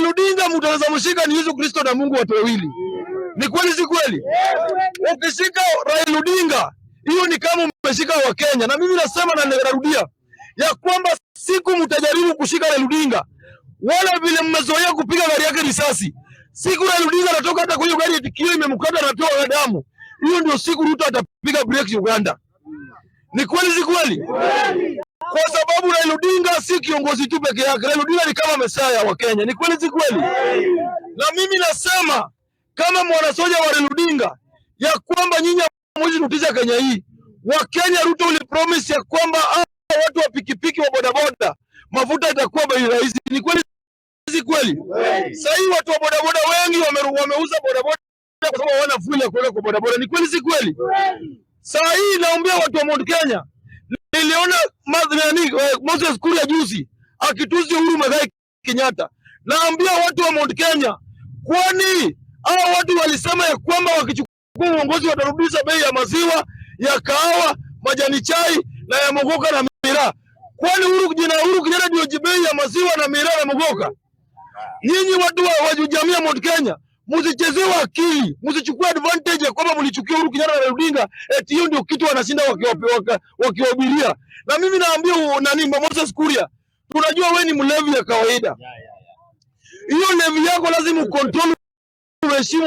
Raila Odinga mtu anaweza mshika ni Yesu Kristo na Mungu, watu wawili. Ni kweli, si kweli? Ukishika Raila Odinga, hiyo ni kama umeshika Wakenya. Na mimi nasema na narudia ya kwamba siku mtajaribu kushika Raila Odinga, wala vile mmezoea kupiga gari yake risasi, siku Raila Odinga anatoka hata kwa hiyo gari eti kioo imemkata, anatoa damu, hiyo ndio siku Ruto atapiga breaks Uganda. Ni kweli, si kweli? Kwa sababu Raila Odinga si kiongozi tu peke yake. Raila Odinga ni kama Mesaya wa Kenya. Ni kweli, si kweli? Na mimi nasema kama mwanasoja wa Raila Odinga ya kwamba nyinyi hamwezi kutisha Kenya hii. Wakenya, Ruto ulipromise ya kwamba watu wa pikipiki, wa bodaboda, mafuta itakuwa bei rahisi. Ni kweli, si kweli? Sasa hii watu wa bodaboda wengi wameuza bodaboda kwa sababu hawana fuel ya kuweka kwa bodaboda. Ni kweli, si kweli? Saa hii naombea watu wa Mount Kenya. Niliona nani, Moses Kuria juzi akitusi Uhuru Muigai Kenyatta. Naambia watu wa Mount Kenya, kwani hao watu walisema ya kwamba wakichukua uongozi watarudisha bei ya maziwa, ya kahawa, majani chai na ya mogoka na miraa. Kwani Uhuru, jina Uhuru Kenyatta ndio bei ya maziwa na miraa na mogoka? Nyinyi watu wa jamii ya Mount Kenya, msichezewe akili, msichukue advantage ya kwamba mlichukia Uhuru Kenyatta na Raila Odinga, eti hiyo ndio kitu wanashinda wakiwahubiria. Na mimi naambia nani, Moses Kuria, tunajua we ni mlevi ya kawaida. Hiyo levi yako lazima ucontrol, uheshimu.